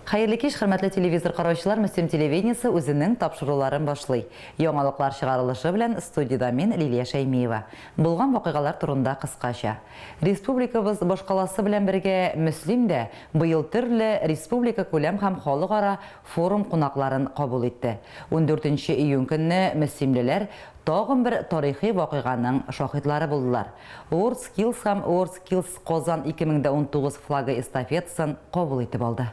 Хәерле кич, хөрмәтле телевизор караучылар, Мөслим телевидениесе үзенең тапшыруларын башлый. Яңалыклар чыгарылышы белән студиядә мин, Лилия Шәймиева. Булган вакыйгалар турында кыскача. Республикабыз башкаласы белән бергә Мөслим дә быел төрле республикакүләм һәм халыкара форум кунакларын кабул итте. Ундүртенче июнь көнне мөслимлеләр тагын бер тарихи вакыйганың шаһитлары булдылар. WorldSkills һәм WorldSkills Казан 2019 флагы эстафетасын кабул итеп алды.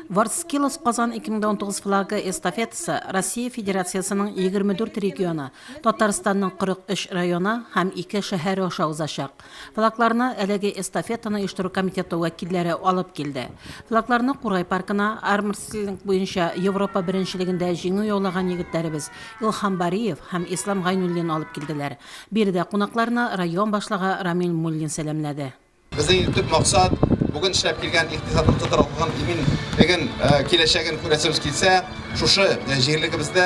WorldSkills Казан 2019 флагы эстафетасы Россия Федерациясенең 24 регионы, Татарстанның 43 районы һәм ике шәһәре аша узачак. Флагларны әлеге эстафетаны оештыру комитеты вәкилләре алып килде. Флагларны Курай паркына армрестлинг буенча Европа беренчелегендә җиңү яулаган егетләребез Илһам Бариев һәм Ислам Гайнуллин алып килделәр. Биредә кунакларны район башлыгы Рамил Муллин сәламләде. Безнең төп максат, бүген эшләп килгән икътисадның тотрыклыгын, иминлеген, киләчәген күрәсебез килсә, шушы җирлегебездә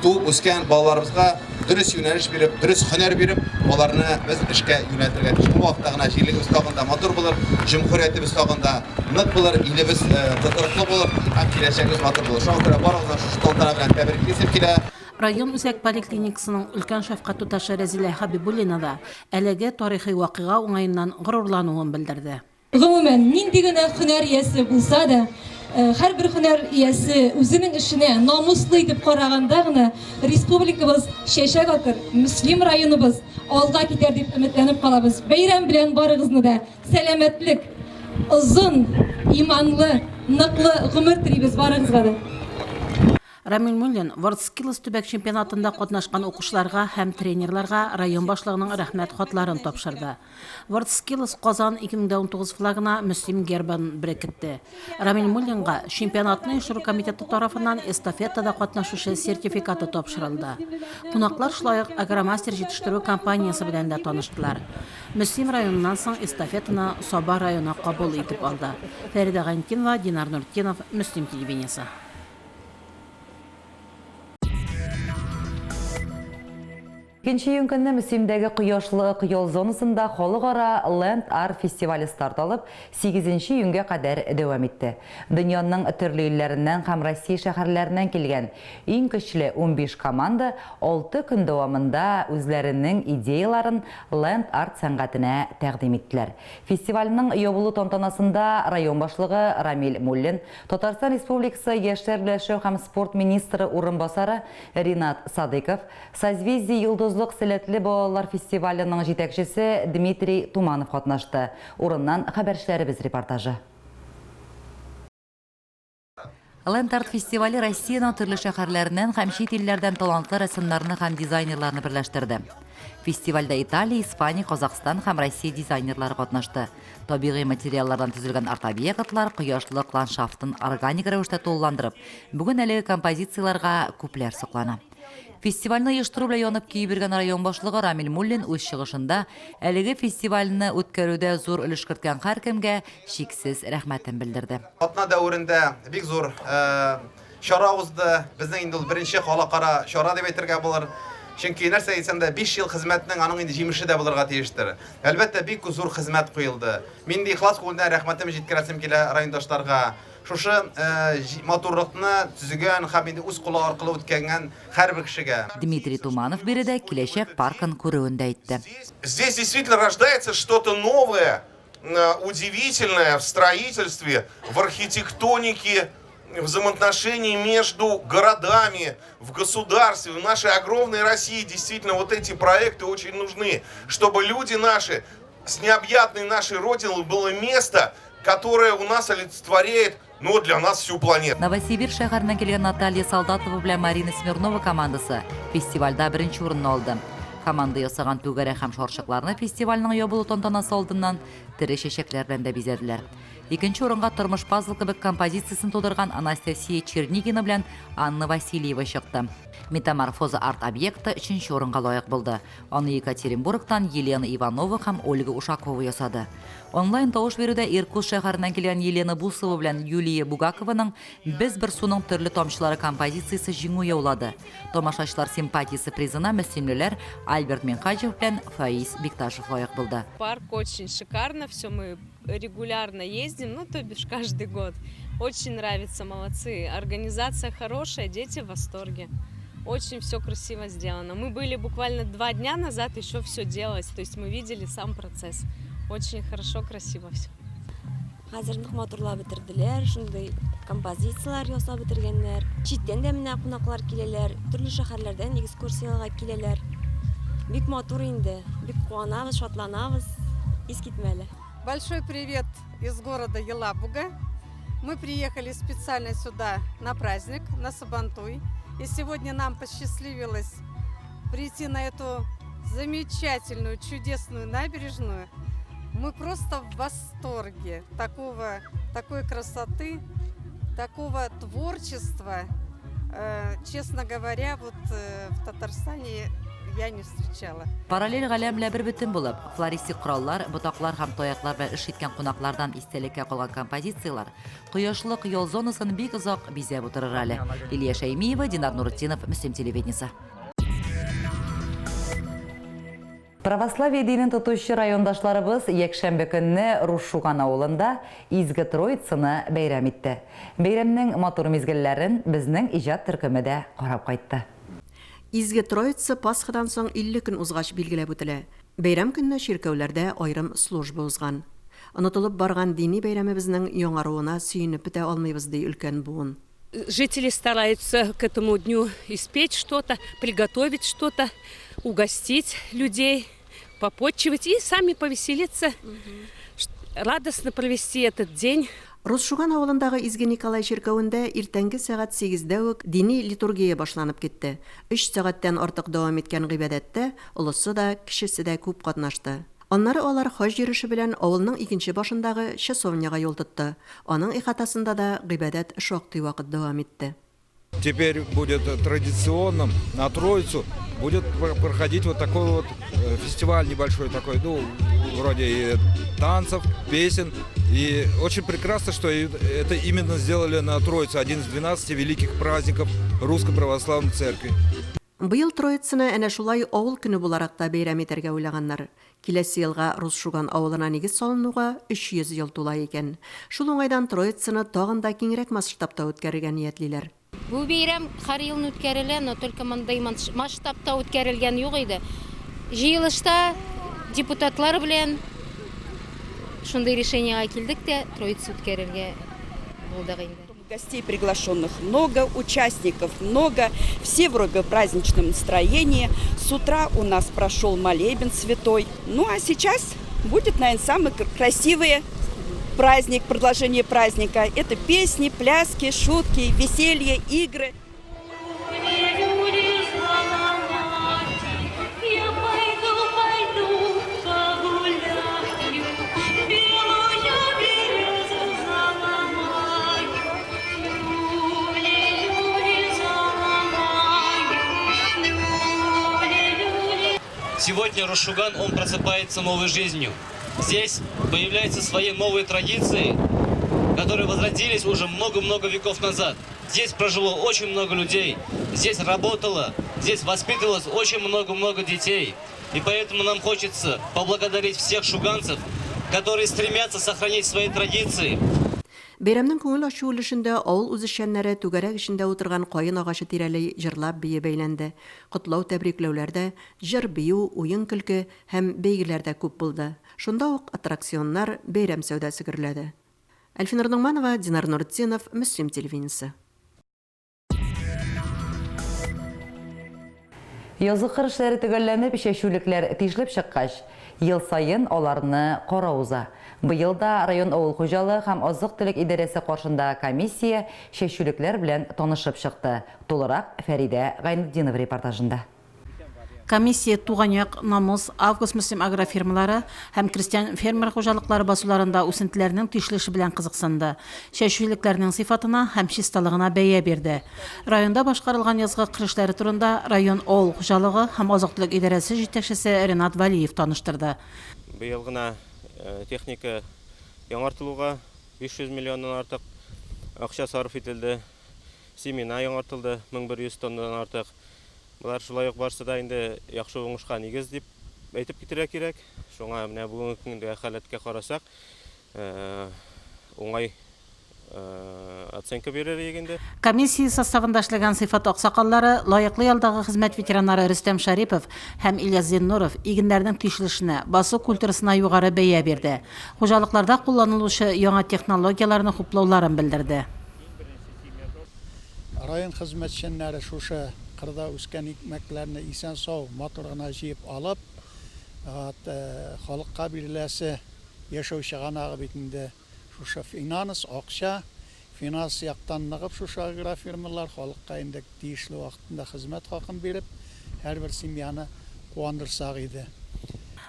туып үскән балаларыбызга дөрес юнәлеш биреп, дөрес һөнәр биреп, аларны без эшкә юнәлтергә тиеш. Бу вакытта гына җирлегебез тагын да матур булыр, җөмһүриятебез тагын да нык булыр, илебез тотрыклы булыр һәм киләчәгебез матур булыр. Шуңа күрә барыгызны шушы тантана белән тәбриклисем килә. Район үзәк поликлиникасының өлкән шәфкать туташы Рәзилә Хәбибуллина да әлеге тарихи вакыйга уңаеннан горурлануын белдерде. Гомумән, нинди генә һөнәр иясе булса да, һәрбер һөнәр иясе үзенең эшенә намуслы итеп караганда гына республикабыз чәчәк атыр, Мөслим районыбыз алга китәр дип өметләнеп калабыз. Бәйрәм белән барыгызны да! Сәламәтлек, озын, иманлы, ныклы гомер телибез барыгызга да! Рамил Муллин WorldSkills төбәк чемпионатында катнашкан укучыларга һәм тренерларга район башлыгының Рәхмәт хатларын тапшырды. WorldSkills Казан 2019 флагына Мөслим гербын беркетте. Рамил Муллинга чемпионатны оештыру комитеты тарафыннан эстафетада катнашучы сертификаты тапшырылды. Кунаклар шулай ук Агромастер җитештерү компаниясе белән дә таныштылар. Мөслим районыннан соң эстафетаны Саба районы кабул итеп алды. Фәридә Гайнетдинова, Динар Нуртдинов, Мөслим телевидениесе. Икенче июнь көнне Мөслимдәге Кояшлы Ык ял зонасында халыкара Land Art фестивале старт алып, сигезенче июньгә кадәр дәвам итте. Дөньяның төрле илләреннән һәм Россия шәһәрләреннән килгән иң көчле 15 команда алты көн дәвамында үзләренең идеяларын Land Art сәнгатенә тәкъдим иттеләр. Фестивальнең ябылу тантанасында район башлыгы Рамил Муллин, Татарстан Республикасы яшьләр белән эшләү һәм спорт министры урынбасары Ринат Садыйков, Созвездие-Йолдызлык сәләтле балалар фестиваленең җитәкчесе Дмитрий Туманов катнашты. Урыннан хәбәрчеләребез репортажы. Ленд-арт фестивале Россиянең төрле шәһәрләреннән һәм чит илләрдән талантлы рәссамнарны һәм дизайнерларны берләштерде. Фестивальдә Италия, Испания, Казахстан һәм Россия дизайнерлары катнашты. Табигый материаллардан төзелгән арт-объектлар кояшлык ландшафтын органик рәвештә тулыландырып, бүген әлеге композицияләргә күпләр соклана. Фестивальне оештыру белән янып-көеп йөргән район башлыгы Рамил Муллин үз чыгышында әлеге фестивальне үткәрүдә зур өлеш керткән һәркемгә чиксез рәхмәтен белдерде. Атна дәверендә бик зур чара узды. Безнең инде ул беренче халыкара чара дип әйтергә булыр. Чөнки нәрсә әйтсәң дә, 5 ел хезмәтнең аның инде җимеше дә булырга тиештер. Әлбәттә, бик зур хезмәт куелды. Мин инде ихлас күңелдән рәхмәтемне җиткерәсем килә райондашларга. Шушы матурлыкны төзегән һәм инде үз кулы аркылы үткәргән һәрбер кешегә. Дмитрий Туманов биредә киләчәк паркын күрүен дә әйтте. Здесь действительно рождается что-то новое, удивительное в строительстве, в архитектонике взаимоотношений между городами, в государстве, в нашей огромной России действительно вот эти проекты очень нужны, чтобы люди наши, с необъятной нашей Родины было место, которое у нас олицетворяет, ну, для нас всю планету. Новосибирск шәһәреннән килгән Наталья Солдатова белән Марина Смирнова командасы фестивальдә беренче урынны алды. Команда ясаган түгәрәк һәм шарчыкларны фестивальнең ябылу тантанасы алдыннан тере чәчәкләр белән дә бизәделәр. Икенче урынга Тормыш пазл кебек композициясен тудырган Анастасия Чернигина белән Анна Васильева чыкты. Метаморфоза арт-объекты өченче урынга лаек булды. Аны Екатеринбургтан Елена Иванова һәм Ольга Ушакова ясады. Онлайн тавыш бирүдә Иркутск шәһәреннән килгән Елена Бусова белән Юлия Бугакованың Без бер суның төрле тамчылары композициясе җиңү яулады. Тамашачылар симпатиясе призына мөслимлеләр Альберт Минһаҗев белән Фаиз Бикташев лаек булды. Парк очень шикарно, все мы регулярно ездим, ну, то бишь каждый год. Очень нравится, молодцы. Организация хорошая, дети в восторге. Очень все красиво сделано. Мы были буквально два дня назад, еще все делалось. То есть мы видели сам процесс. Очень хорошо, красиво все. Хәзер нык матурлап бетерделәр, шундый композицияләр ясап бетергәннәр. Читтән дә менә кунаклар киләләр, төрле шәһәрләрдән экскурсиягә киләләр. Бик матур инде, бик куанабыз, шатланабыз, искитмәле. Большой привет из города Елабуга. Мы приехали специально сюда на праздник, на Сабантуй. И сегодня нам посчастливилось прийти на эту замечательную, чудесную набережную. Мы просто в восторге такого, такой красоты, такого творчества. Честно говоря, вот в Татарстане я не встречала. Параллель галәм белән бербөтен булып, флористик кораллар, ботаклар һәм таяклар белән эш иткән кунаклардан истәлеккә калган композицияләр Кояшлык ял зонасын бик озак бизәп утырыр әле. Лилия Шәймиева, Динар Нуретдинов, Мөслим телевидениесе. Православие динен тотучы райондашларыбыз якшәмбе көнне Рус Шуган авылында Изге Троицаны бәйрәм итте. Бәйрәмнең матур мизгелләрен безнең иҗат төркеме дә карап кайтты. Изге Троица Пасхадан соң 50 көн узгач билгеләп үтелә. Бәйрәм көнне чиркәүләрдә аерым служба узган. Онытылып барган дини бәйрәмебезнең яңаруына сөенеп бетә алмыйбыз, ди өлкән буын. Жители стараются к этому дню испечь что-то, приготовить что-то, угостить людей, попотчевать и сами повеселиться, радостно провести этот день. Рус Шуган авылындагы Изге Николай чиркәвендә иртәнге сәгать сигездә үк дини литургия башланып китте. Өч сәгатьтән артык дәвам иткән гыйбадәттә олысы да, кечесе дә күп катнашты. Аннары алар хаҗ йөреше белән авылның икенче башындагы часовняга юл тотты. Аның ихатасында да гыйбадәт шактый вакыт дәвам итте. Теперь будет традиционным на Троицу будет проходить вот такой вот фестиваль небольшой такой, ну, вроде и танцев, песен. И очень прекрасно, что это именно сделали на Троицу, один из 12 великих праздников Русской Православной Церкви. Быел Троицаны әнә шулай авыл көне буларак та бәйрәм итәргә уйлаганнар. Киләсе елга Рус Шуган авылына нигез салынуга 300 ел тула икән. Шул уңайдан Троицаны тагын да киңрәк масштабта үткәрергә ниятлиләр. Бу бәйрәм һәр елны үткәрелә, но только мондый масштабта үткәрелгән юк иде. Җыелышта депутатлар белән шундый решениегә килдек тә, Троица үткәрергә булдык инде. Гостей приглашенных много, участников много, все вроде в праздничном настроении. С утра у нас прошел молебен святой. Ну а сейчас будет, наверное, самый красивый праздник, продолжение праздника. Это песни, пляски, шутки, веселье, игры. Сегодня Рус-Шуган, он просыпается новой жизнью. Здесь появляются свои новые традиции, которые возродились уже много-много веков назад. Здесь прожило очень много людей, здесь работало, здесь воспитывалось очень много-много детей. И поэтому нам хочется поблагодарить всех шуганцев, которые стремятся сохранить свои традиции. Бәйрәмнең күңел ачу өлешендә авыл үзешчәннәре түгәрәк эчендә утырган каен агачы тирәли җырлап-биеп әйләнде. Котлау-тәбрикләүләр дә, җыр-бию, уен-көлке һәм бәйгеләр дә күп булды. Шунда ук аттракционнар, бәйрәм сәүдәсе гөрләде. Әлфинур Ногманова, Динар Нуртдинов, Мөслим телевидениесе. Язгы кыр эшләре төгәлләнеп, чәчүлекләр тишелеп чыккач, ел саен аларны карау уза. Быел да район авыл хуҗалыгы һәм азык-төлек идарәсе каршындагы комиссия чәчүлекләр белән танышып чыкты. Тулырак Фәридә Гайнетдинова репортажында. Комиссия Туган як, Намус, Август-Мөслим агрофирмалары һәм крестьян-фермер хуҗалыклары басуларында үсентеләрнең тишелеше белән кызыксынды, чәчүлекләрнең сыйфатына һәм чисталыгына бәя бирде. Районда башкарылган язгы кыр эшләре турында район авыл хуҗалыгы һәм азык-төлек идарәсе җитәкчесе Ренат Вәлиев таныштырды. Быел гына техника яңартылуга 500 миллионнан артык акча сарыф ителде. Семена яңартылды, 1100 тоннадан артык. Болар шулай ук барысы да инде яхшы уңышка нигез дип әйтеп китәргә кирәк. Шуңа менә бүгенге көндәге халәткә карасак, уңай оценка бирер идек инде. Комиссия составында эшләгән сыйфат аксакаллары, лаеклы ялдагы хезмәт ветераннары Рөстәм Шәрипов һәм Ильяс Зиннуров игеннәрнең тишелешенә, басу культурасына югары бәя бирде. Хуҗалыкларда кулланылучы яңа технологияләрне хуплауларын белдерде. Район хезмәтчәннәре шушы кырда үскән икмәкләрне исән-сау, матур гына җыеп алып, халыкка биреләсе яшәү чыганагы бит инде шушы финанс, акча. Финанс яктан ныгып шушы агрофирмалар халыкка инде тиешле вакытында хезмәт хакын биреп, һәрбер семьяны куандырсак иде.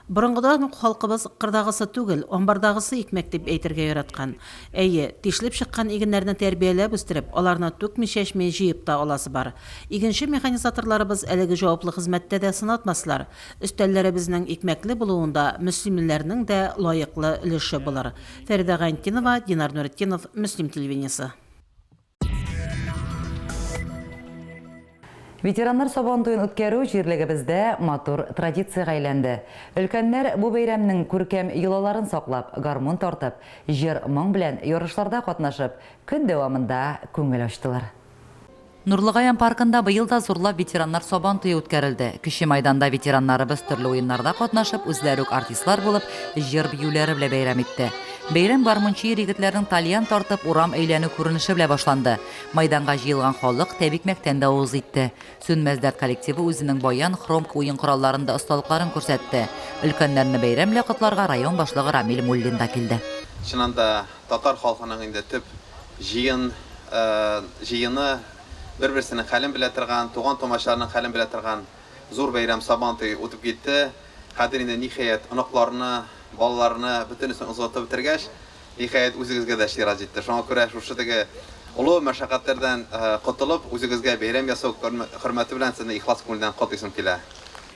Борынгыдан ук халкыбыз кырдагысы түгел, амбардагысы икмәк дип әйтергә яраткан. Әйе, тишелеп чыккан игеннәрне тәрбияләп үстереп, аларны түкми-чәчми җыеп та аласы бар. Игенче-механизаторларыбыз әлеге җаваплы хезмәттә дә сынатмаслар. Өстәлләребезнең икмәкле булуында мөслимлеләрнең дә лаеклы өлеше булыр. Фәридә Гайнтдинова, Динар Нуретдинов, Мөслим телевидениесе. Ветераннар Сабан туен үткәрү җирлегебездә матур традициягә әйләнде. Өлкәннәр бу бәйрәмнең күркәм йолаларын саклап, гармун тартып, җыр-моң белән ярышларда катнашып, көн дәвамында күңел ачтылар. Нурлыгаян паркында быел да зурлап ветераннар Сабан туе үткәрелде. Кече майданда ветераннарыбыз төрле уеннарда катнашып, үзләре үк артистлар булып, җыр-биюләре белән бәйрәм итте. Бәйрәм гармунчы ир-егетләрнең тальян тартып урам әйләнү күренеше белән башланды. Майданга җыелган халык тәбикмәктән дә авыз итте. Сүнмәс дәрт коллективы үзенең баян, хромка уен коралларында осталыкларын күрсәтте. Өлкәннәрне бәйрәм белән котларга район башлыгы Рамил Муллин да килде. Чыннан да, татар халкының инде төп җыен, җыены, бер-берсенең хәлен белә торган, туган-тумачаларның хәлен белә торган зур бәйрәм Сабантуй үтеп китте. Хәзер инде, ниһаять, оныкларны, балаларны бөтенесен озатып бетергәч, Ниһаять, үзегезгә дә чират җитте. Шуңа күрә шушы теге олы мәшәкатьләрдән котылып, үзегезгә бәйрәм ясау хөрмәте белән сезне ихлас күңелдән котлыйсым килә.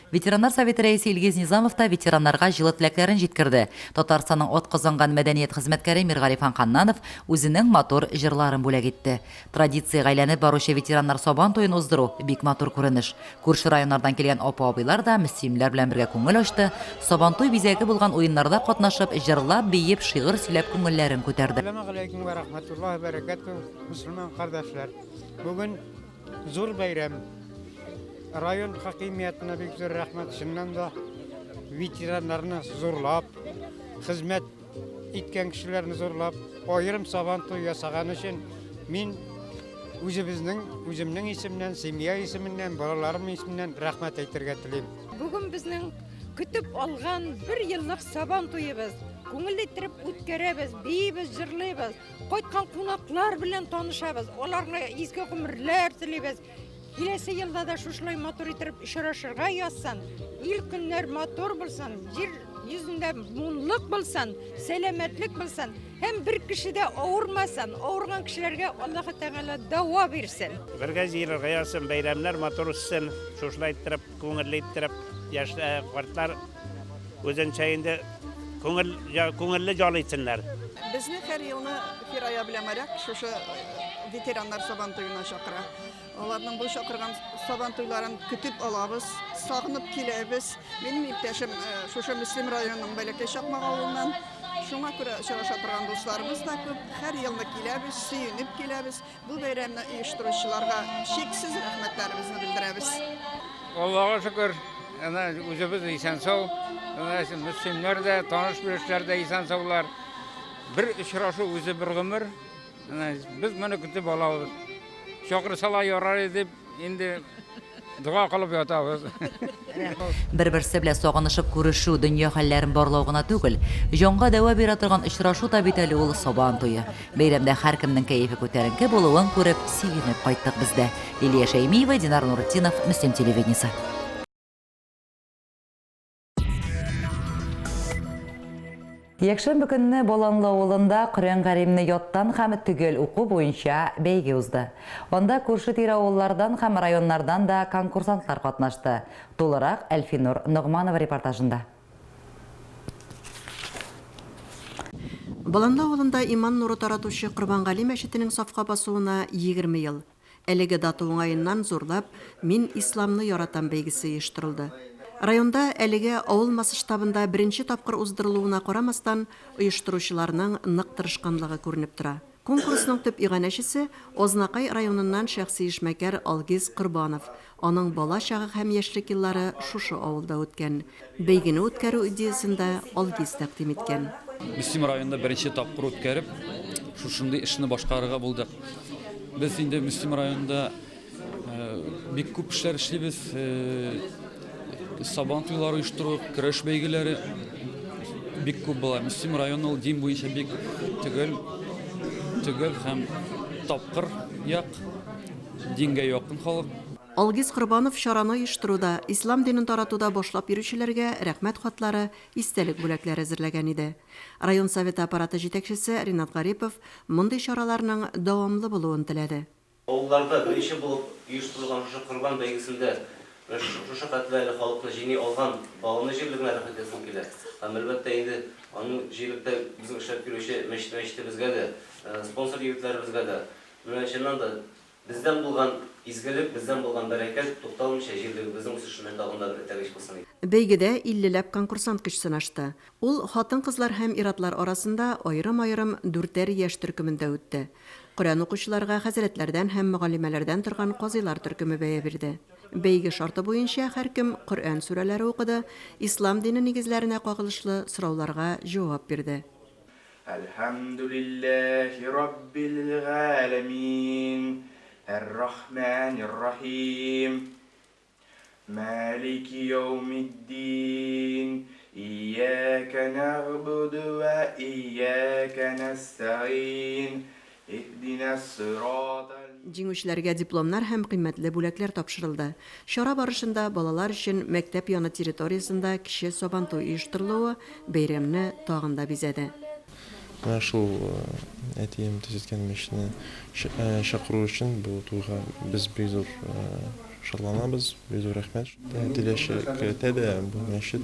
Ветераннар советы рәисе Илгиз Низамов та ветераннарга җылы теләкләрен җиткерде. Татарстанның атказанган мәдәният хезмәткәре Миргарифан Ханнанов үзенең матур җырларын бүләк итте. Традициягә әйләнеп баручы ветераннар Сабан туен уздыру, бик матур күренеш. Күрше районнардан килгән апа-абыйлар да мөслимләр белән бергә күңел ачты, Сабантуй бизәге булган уеннарда катнашып, җырлап, биеп, шигырь сөйләп күңелләрен күтәрде. Әссәламегаләйкүм вә рахмәтуллаһи вә бәрәкәтүһ, мөселман кардәшләр! Бүген зур бәйрәм. Район хакимиятенә бик зур рәхмәт, чыннан да ветераннарны зурлап, хезмәт иткән кешеләрне зурлап, аерым сабан туй ясаган өчен мин үзебезнең, үземнең исемнән, семья исеменнән, балаларым исеменнән рәхмәт әйтергә телим. Бүген безнең көтеп алган бер еллык сабан туебыз. Күңелле иттереп үткәрәбез, биибез, җырлыйбыз. Кайткан кунаклар белән танышабыз, аларга изге гомерләр телибез. Киләсе елда да шушылай матур иттереп очрашырга язсын. Ил-көннәр матур булсын, җир йөзендә муллык булсын, сәламәтлек булсын һәм бер кеше дә авырмасын. Авырган кешеләргә Аллаһы Тәгалә дәва бирсен. Бергә җыелырга язсын, бәйрәмнәр матур үссен, шушылай иттереп, күңелле иттереп, яшь картлар үзенчә инде күңел, күңелле ял итсеннәр. Безне һәр елны Фирая белән Моряк шушы ветераннар Сабантуена чакыра. Аларның бу чакырган Сабан туйларын көтеп алабыз, сагынып киләбез. Минем иптәшем э, шушы Мөслим районының Бәләкәй Чакмак авылыннан. Шуңа күрә очраша торган дусларыбыз да күп. Һәр елны киләбез, сөенеп киләбез. Бу бәйрәмне оештыручыларга чиксез рәхмәтләребезне белдерәбез. Аллага шөкер, әнә үзебез исән-сау. Әнә мөслимнәр дә, таныш-белешләр дә исән-саулар. Бер очрашу үзе бер гомер. Менә без моны көтеп алабыз. Чакырсалар ярар иде дип, инде дога кылып ятабыз. Бер-берсе белән сагынышып күрешү, дөнья хәлләрен барлау гына түгел, җанга дәва бирә торган очрашу та бит әле ул Сабан туе. Бәйрәмдә һәркемнең кәефе күтәренке булуын күреп, сөенеп кайттык без дә. Лилия Шәймиева, Динар Нуретдинов, Мөслим телевидениесе. Якшәмбе көнне Баланлы авылында Коръән Кәримне яттан һәм төгәл уку буенча бәйге узды. Анда күрше-тирә авыллардан һәм районнардан да конкурсантлар катнашты. Тулырак Әлфинур Ногманова репортажында. Баланлы авылында иман нуры таратучы Корбангали мәчетенең сафка басуына 20 ел. Әлеге дата уңаеннан зурлап Мин исламны яратам бәйгесе оештырылды. Районда әлегә авыл масштабында беренче тапкыр уздырылуына карамастан, оештыручыларның нык тырышканлыгы күренеп тора. Конкурсның төп иганәчесе, Азнакай районыннан шәхси эшмәкәр Алгиз Корбанов. Аның бала чагы һәм яшьлек еллары шушы авылда үткән. Бәйгене үткәрү идеясен дә Алгиз тәкъдим иткән. Мөслим районында беренче тапкыр үткәреп, шушындый эшне башкарырга булдык. Без инде Мөслим районында бик күп эшләр эшлибез. Сабан туйлары оештыру, көрәш бәйгеләре бик күп була. Мөслим районы ул дин буенча бик төгәл, төгәл һәм тапкыр як. Дингә якын халык. Алгиз Корбанов чараны оештыруда, ислам динен таратуда башлап йөрүчеләргә Рәхмәт хатлары, истәлек бүләкләре әзерләгән иде. Район Советы аппараты җитәкчесе Ринат Гарипов мондый чараларның дәвамлы булуын теләде. Авылларда беренче булып оештырылган шушы Корбан бәйгесендә менә шушы хәтле әле халыкны җыйный алган Баглы җирлегенә рәхмәт әйтәсем килә. Һәм, әлбәттә инде, аның җирлектә безнең эшләп килүче мәчет-мәчетебезгә дә, спонсор егетләребезгә дә. Менә чыннан да, бездән булган изгелек, бездән булган бәрәкәт тукталмыйча җирлегебезнең үсешенә тагын да бер этәргеч булсын иде. Бәйгедә иллеләп конкурсант көч сынашты. Ул хатын-кызлар һәм ир-атлар арасында аерым-аерым дүртәр яшь төркемендә үтте. Коръән укучыларга хәзрәтләрдән һәм мөгаллимәләрдән торган казыйлар төркеме бәя бирде. Бәйге шарты буенча һәркем Коръән сүрәләре укыды, ислам дине нигезләренә кагылышлы сорауларга җавап бирде. Әлхәмдүлилләһи раббил галәмин, әр-рахмәнир рахим, мәлики яумиддин, ияка нәгъбуду вә ияка нәстәгыйн, иһдинәс сиратал. Җиңүчеләргә дипломнар һәм кыйммәтле бүләкләр тапшырылды. Чара барышында балалар өчен мәктәп яны территориясендә кече Сабантуй оештырылуы бәйрәмне тагын да бизәде. Менә шул әтием төзеткән мичне чакыру өчен бу туйга без бик зур шатланабыз, бик зур рәхмәт. Киләчәктә дә бу мәчет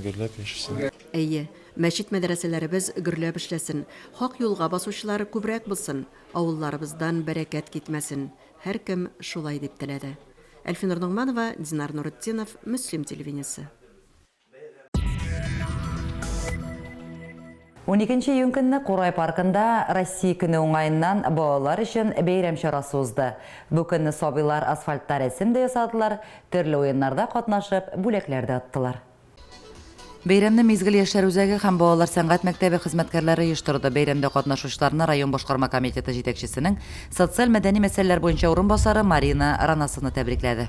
гөрләп яшәсен. Әйе, мәчет-мәдрәсәләребез гөрләп эшләсен, хак юлга басучылар күбрәк булсын, Авылларыбыздан бәрәкәт китмәсен, һәркем шулай дип теләде. Әлфинур Ногманова, Динар Нуретдинов, Мөслим телевидениесе. Уникенче июнь көнне Курай паркында Россия көне уңаеннан балалар өчен бәйрәм чарасы узды. Бу көнне сабыйлар асфальтта рәсем дә ясадылар, төрле уеннарда катнашып, бүләкләр дә оттылар. Бәйрәмне Мизгел яшьләр үзәге һәм балалар сәнгать мәктәбе хезмәткәрләре оештырды. Бәйрәмдә катнашучыларны район башкарма комитеты җитәкчесенең социаль-мәдәни мәсьәләләр буенча урынбасары Марина Ранасовна тәбрикләде.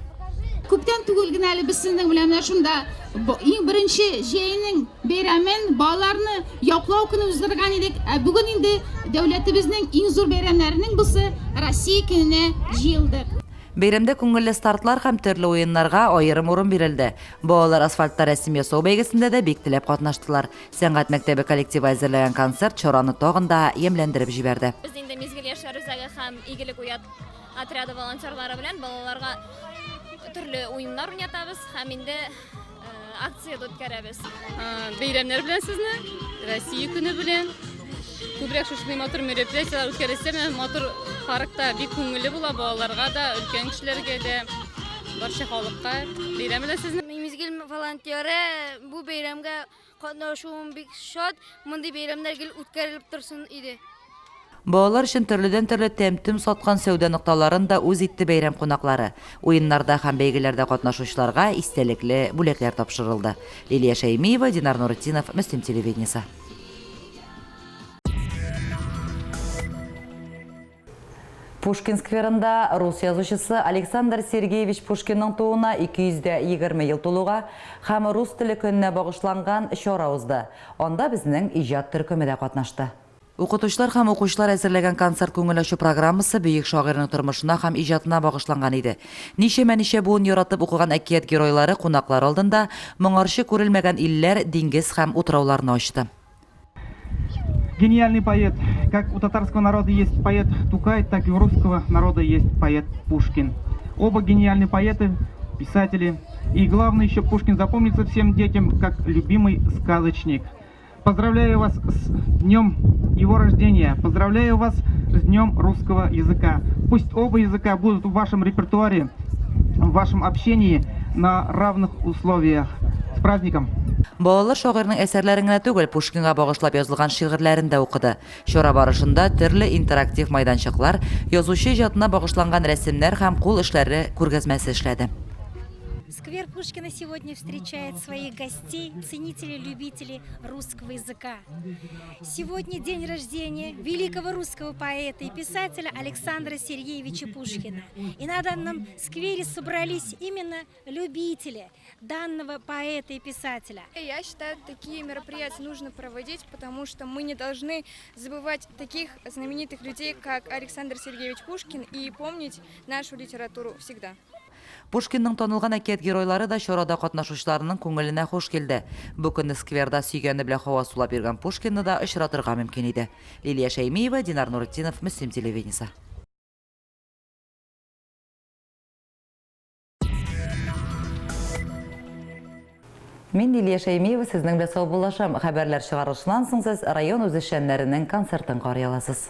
Күптән түгел генә әле без сезнең белән менә шунда иң беренче җәйнең бәйрәмен, балаларны яклау көнен уздырган идек. Ә бүген инде дәүләтебезнең иң зур бәйрәмнәренең бусы, Россия көненә җыелдык. Бәйрәмдә күңелле стартлар һәм төрле уеннарга аерым урын бирелде. Балалар асфальтта рәсем ясау бәйгесендә дә бик теләп катнаштылар. Сәнгать мәктәбе коллективы әзерләгән концерт чараны тагын да ямьләндереп җибәрде. Без инде Мизгел яшьләр үзәге һәм Игелек уят отряды волонтерлары белән балаларга төрле уеннар уйнатабыз һәм инде акция дә үткәрәбез. Бәйрәмнәр белән сезне, Россия көне белән. Күбрәк шушындый матур мероприятиеләр үткәрелсә, менә матур паркта бик күңелле була балаларга да, өлкән кешеләргә дә, барча халыкка. Бәйрәм белән сезне. Мин Мизгел волонтеры, бу бәйрәмгә катнашуым бик шат. Мондый бәйрәмнәр гел үткәрелеп торсын иде. Балалар өчен төрледән-төрле тәм-төм саткан сәүдә нокталарын да үз итте бәйрәм кунаклары. Уеннарда һәм бәйгеләрдә катнашучыларга истәлекле бүләкләр тапшырылды. Лилия Шәймиева, Динар Нуретдинов, Мөслим телевидениесе. Пушкин скверында рус язучысы Александр Сергеевич Пушкинның тууына 220 ел тулуга һәм рус теле көненә багышланган чара узды. Анда безнең иҗат төркеме дә катнашты. Укытучылар һәм укучылар әзерләгән концерт-күңел ачу программасы бөек шагыйрьнең тормышына һәм иҗатына багышланган иде. Ничәмә-ничә буын яратып укыган әкият геройлары кунаклар алдында моңарчы күрелмәгән илләр, диңгез һәм утрауларны ачты. Гениальный поэт. Как у татарского народа есть поэт Тукай, так и у русского народа есть поэт Пушкин. Оба гениальные поэты, писатели. И главное еще Пушкин запомнится всем детям как любимый сказочник. Поздравляю вас с днем его рождения. Поздравляю вас с днем русского языка. Пусть оба языка будут в вашем репертуаре, в вашем общении на равных условиях. С праздником! Балалар шагыйрьнең әсәрләрен генә түгел, Пушкинга багышлап язылган шигырьләрен дә укыды. Чара барышында төрле интерактив майданчыклар, язучы иҗатына багышланган рәсемнәр һәм кул эшләре күргәзмәсе эшләде. Сквер Пушкина сегодня встречает своих гостей, ценителей, любителей русского языка. Сегодня день рождения великого русского поэта и писателя Александра Сергеевича Пушкина. И на данном сквере собрались именно любители данного поэта и писателя. Я считаю, такие мероприятия нужно проводить, потому что мы не должны забывать таких знаменитых людей, как Александр Сергеевич Пушкин, и помнить нашу литературу всегда. Пушкинның танылган әкият геройлары да чарада катнашучыларның күңеленә хуш килде. Бу көнне скверда сөйгәне белән һава сулап йөргән Пушкинны да очратырга мөмкин иде. Лилия Шәймиева, Динар Нуретдинов, Мөслим телевидениесе. Мин Лилия Шәймиева сезнең белән саубуллашам. Хәбәрләр чыгарылышыннан соң сез район үзешчәннәренең концертын карый аласыз.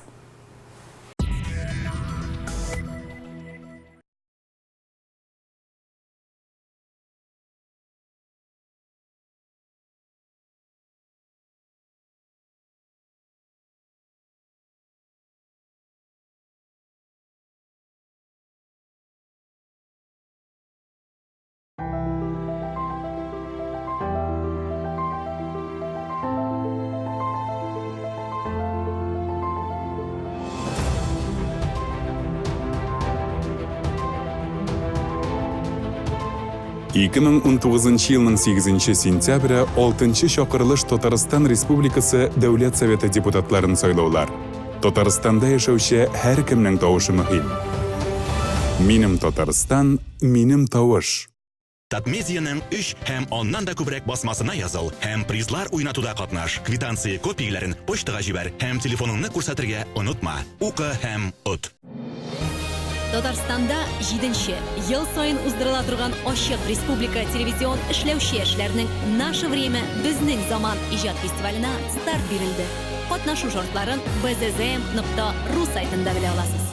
2019 елның 8 сентябре 6 чакырылыш Татарстан Республикасы Дәүләт Советы депутатларын сайлаулар. Татарстанда яшәүче һәркемнең тавышы мөһим. Минем Татарстан, минем тавыш. Татмедианың өч һәм аннан да күбрәк басмасына языл һәм призлар уйнатуда катнаш. Квитанция копияләрен почтага җибәр һәм телефоныңны күрсәтергә онытма. Укы һәм от. Татарстанда җиденче ел саен уздырыла торган ачык республика телевизион эшләүче яшьләрнең Наше время безнең заман иҗат фестиваленә старт бирелде. Катнашу шартларын bzzm.ru сайтында белә аласыз.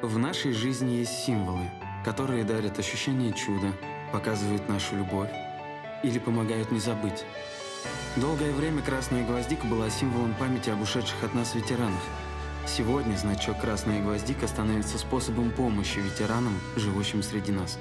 В нашей жизни есть символы, которые дарят ощущение чуда, показывают нашу любовь или помогают не забыть. Долгое время красная гвоздика была символом памяти об ушедших от нас ветеранах. Сегодня значок «Красная гвоздика» становится способом помощи ветеранам, живущим среди нас.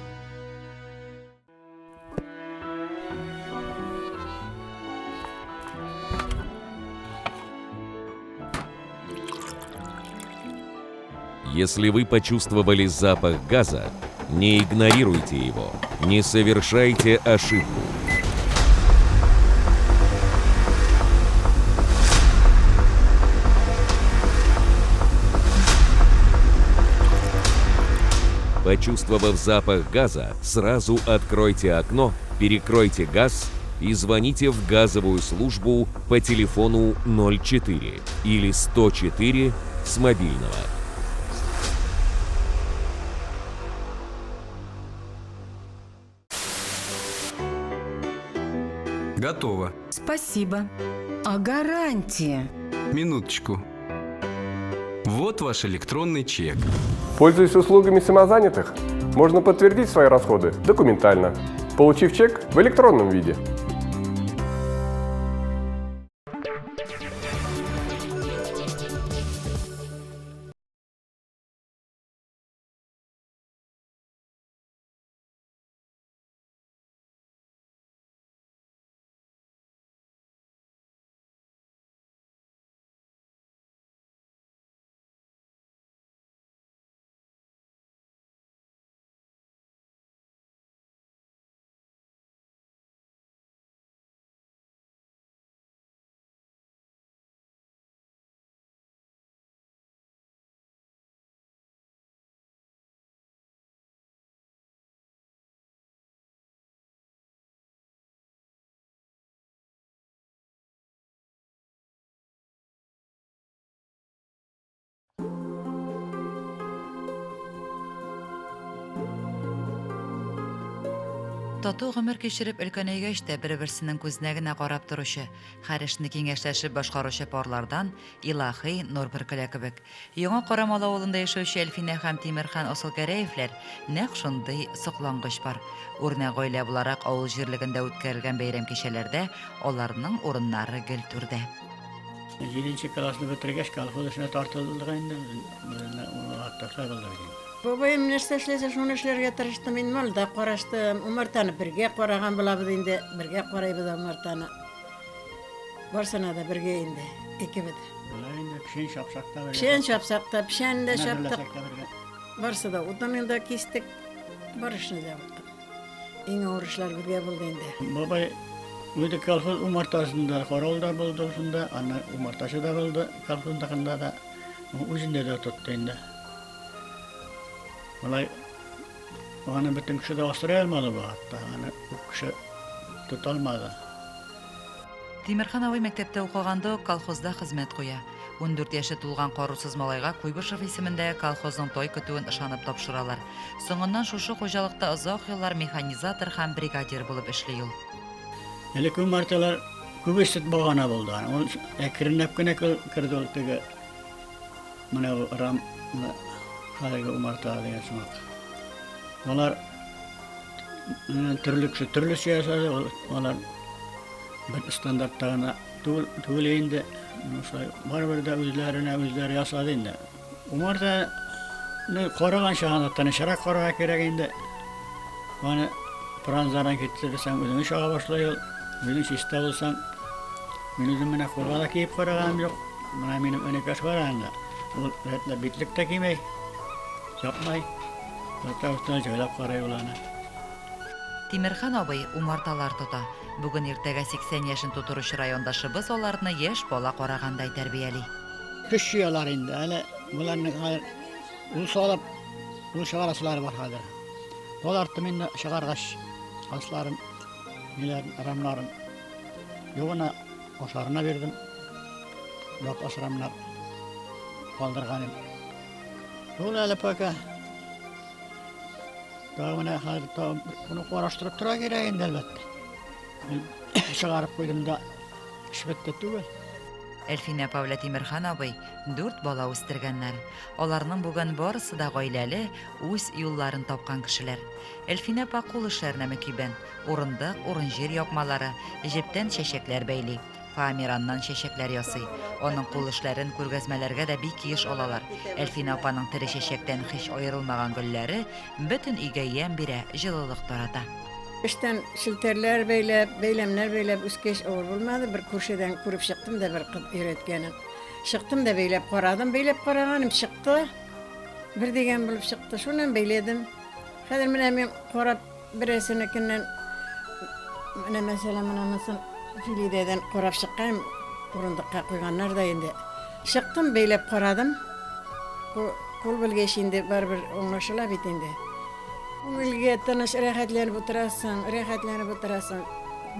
Если вы почувствовали запах газа, не игнорируйте его, не совершайте ошибку. Почувствовав запах газа, сразу откройте окно, перекройте газ и звоните в газовую службу по телефону 04 или 104 с мобильного. Готово. Спасибо. А гарантия? Минуточку. Вот ваш электронный чек. Пользуясь услугами самозанятых, можно подтвердить свои расходы документально, получив чек в электронном виде. Тату гомер кичереп өлкәнәйгәч тә бер-берсенең күзенә генә карап торучы, һәр эшне киңәшләшеп башкаручы парлардан илаһи нур бөркелә кебек. Яңа Карамалы авылында яшәүче Әлфинә һәм Тимерхан Асылгәрәевләр нәкъ шундый соклангыч пар. Үрнәк гаилә буларак авыл җирлегендә үткәрелгән бәйрәм-кичәләрдә аларның урыннары гел түрдә. Җиденче классны бетергәч, колхоз эшенә тартылдык инде. Безне вакытта шулай булды бит инде. Бабаем нәрсә эшләсә, шуны эшләргә тырыштым. Мин малда караштым, умартаны бергә караган булабыз инде, бергә карыйбыз умартаны. Барсына да бергә инде, икебез. Болай инде печән чапсак та бергә. Печән чапсак та, печән дә чаптык. Барсы да утынны да кистек, бар эшне дә яптык. Иң авыр эшләр безгә булды инде. Бабай үзе колхоз умартасында каравыл да булды шунда, аннан умартачы да булды колхоздакында да. Үзендә дә тотты инде. Болай аны бөтен кеше дә асрый алмады бу хатта. Аны күп кеше тота алмады. Тимерхан абый мәктәптә укыганда ук колхозда хезмәт куя. 14 яше тулган карусыз малайга Куйбышев исемендәге колхозның тай көтүен ышанып тапшыралар. Соңыннан шушы хуҗалыкта озак еллар механизатор һәм бригадир булып эшли ул. Элек умарталар күбесе багана булды. Ул әкренләп кенә керде ул теге менә бу рам хәзерге умарта дигән сымак. Алар төрле кеше төрлечә ясады, алар бер стандартта гына түгел, түгел инде. Шулай барыбер дә үзләренә үзләре ясады инде. Умартаны караган чагында тынычрак карарга кирәк инде. Аны пыранзаран китерсәң, үзеңне чага башлый ул. Үзең чиста булсаң, мин үзем менә кулга да киеп караганым юк. Менә минем энекәш бар анда. Ул рәтләп битлек тә кимей, чапмай. Зато өстенә җайлап карый ул аны. Тимерхан абый умарталар тота. Бүген иртәгә 80 яшен тутыручы райондашыбыз аларны яшь бала карагандай тәрбияли. Көч җыялар инде. Әле боларның хәзер ул салып, ул чыгарасылары бар хәзер. Бал арттым инде чыгаргач, асларын, ниләрен, рамнарын. Югына ашарына бирдем. Запас рамнар калдырган идем. Ул әле пока. Тагы менә хәзер тагы моны караштырып тора кирәк инде, әлбәттә. Мин чыгарып куйдым да, эш бетте түгел. Әлфинә апа белән Тимерхан абый дүрт бала үстергәннәр. Аларның бүген барысы да гаиләле, үз юлларын тапкан кешеләр. Әлфинә апа кул эшләренә мөкиббән. Урындык, урын-җир япмалары, җептән чәчәкләр бәйли. Фоамираннан чәчәкләр ясый. Аның кул эшләрен күргәзмәләргә дә бик еш алалар. Әлфинә апаның тере чәчәктән һич аерылмаган гөлләре бөтен өйгә ямь бирә, җылылык тарата. Эштән челтәрләр бәйләп, бәйләмнәр бәйләп үскәч авыр булмады. Бер күршедән күреп чыктым да бер кыз өйрәткәнен. Чыктым да бәйләп карадым. Бәйләп караганым чыкты. Бер дигән булып чыкты. Шуннан бәйләдем. Хәзер менә мин карап Берәрсенекеннән, менә мәсәлән, менә монысын Филидәдән карап чыккан, урындыкка куйганнар да инде. Чыктым, бәйләп карадым. Кул белгәч инде барыбер аңлашыла бит инде. Күңелгә тыныч, рәхәтләнеп утырасың, рәхәтләнеп утырасың.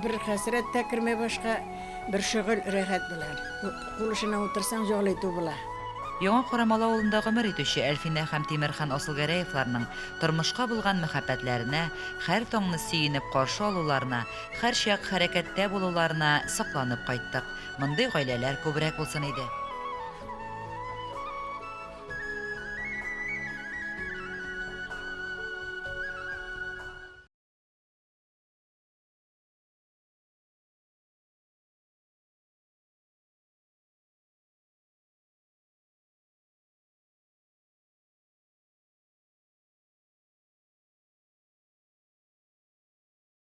Бер хәсрәт тә керми башка, бер шөгыль рәхәт була. Кул эшенә утырсаң, җал итү була. Яңа Карамалы авылында гомер итүче Әлфинә һәм Тимерхан Асылгәрәевларның тормышка булган мәхәббәтләренә, һәр таңны сөенеп каршы алуларына, һәрчак хәрәкәттә булуларына сокланып кайттык. Мондый гаиләләр күбрәк булсын иде.